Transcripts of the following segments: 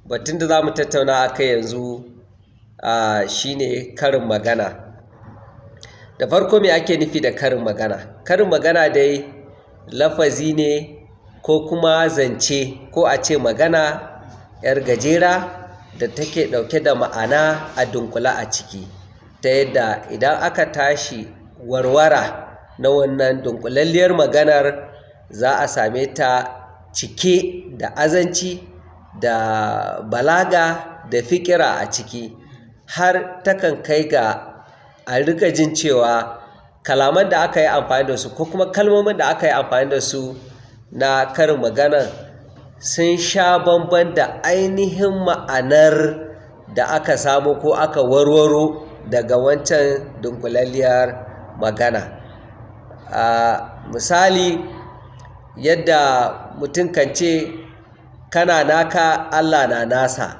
Batun da za mu tattauna a kai yanzu shine karin magana. Da farko, me ake nufi da karin magana? Karin magana dai lafazi ne ko kuma zance, ko a ce magana 'yar gajera da take ɗauke da ma'ana a dunkule a ciki, ta yadda idan aka tashi warwara na wannan dunkulalliyar maganar, za a same ta cike da azanci da balaga da fikira a ciki, har takan kai ga a riƙa jin cewa kalaman da aka yi amfani da su ko kuma kalmomin da aka yi amfani da su na karin maganar sun sha bamban da ainihin ma'anar da aka samo ko aka warwaro daga wancan dunkulalliyar magana. Misali, yadda mutum kan ce kana naka, Allah na nasa.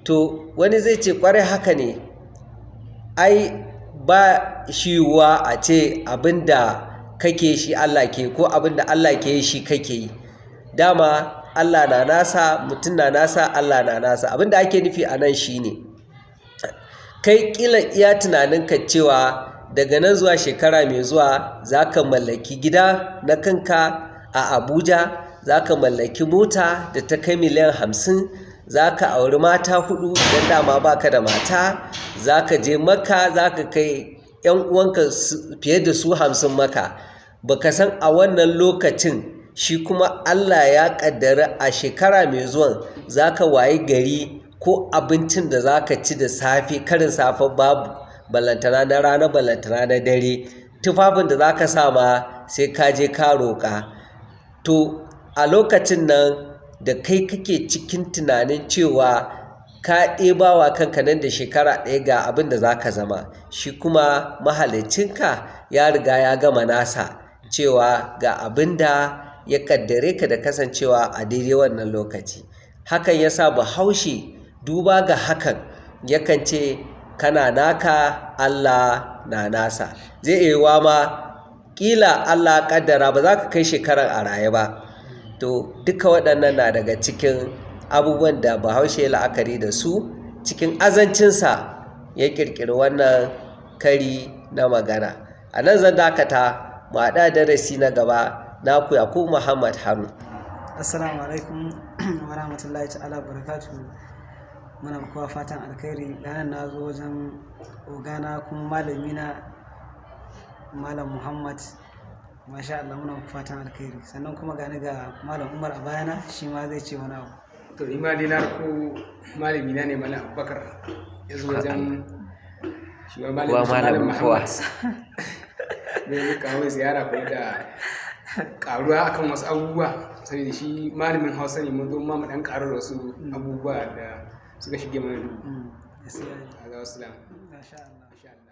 To wani zai ce ƙwarai haka ne, ai ba shi yiwuwa a ce abin da kake shi Allah ke, ko abin da Allah ke yi shi kake yi. Dama Allah na nasa, mutum na nasa, Allah na nasa. Abin da ake nufi a nan shine, kai ƙila iya tunaninka cewa daga nan zuwa shekara mai zuwa za ka mallaki gida na kanka a Abuja, za ka mallaki mota da ta kai miliyan 50, za ka auri mata huɗu idan dama ba ka da mata, za ka je Makka, za ka kai 'yan uwanka fiye da su 50 Makka. Ba ka san a wannan lokacin shi kuma Allah ya ƙaddari a shekara mai zuwan za ka wayi gari ko abincin da za ka ci da safe, karin safe babu, ballantana na rana, ballantana na dare. Tufafin da za ka sa ma sai ka je ka roƙa. To a lokacin nan da kai kake cikin tunanin cewa ka ɗebawa kanka nan da shekara ɗaya ga abin da za ka zama, shi kuma mahaliccinka ya riga ya gama nasa cewa ga abin da ya ƙaddare ka da kasancewa a daidai wannan lokaci. Hakan ya sa Bahaushe, duba ga hakan, yakan ce kana naka, Allah na nasa. Zai iya yiwuwa ma ƙila Allah ya ƙaddara ba za ka kai shekarar a raye ba. To duka waɗannan na daga cikin abubuwan da Bahaushe ya la'akari da su cikin azancinsa ya ƙirƙiri wannan kari na magana. A nan zan dakata, mu haɗu a darasi na gaba. Naku Yakubu Muhammad Haru. Assalamu alaikum wa rahmatullahi ta'ala barakatuhu. Muna kowa fatan alkhairi. Ranar na zo wajen ogana kuma malamina, Malam Muhammad. Masha Allah, muna muku fatan alkhairi. Sannan kuma gani ga Malam Umar a bayana, shi ma zai ce wani abu. To ni ma dai na rako malami na ne, Malam Abubakar, ya zo wajen shi ma Kowa malamin shi, Malam malamin kowa. Muhammad ne, muka kawo ziyara kuma da karuwa akan wasu abubuwa, saboda shi malamin Hausa ne. Mun zo ma mu dan karu da wasu abubuwa da suka shige mana duhu. Gaskiya ne. Wassalam. Masha Allah. Masha Allah.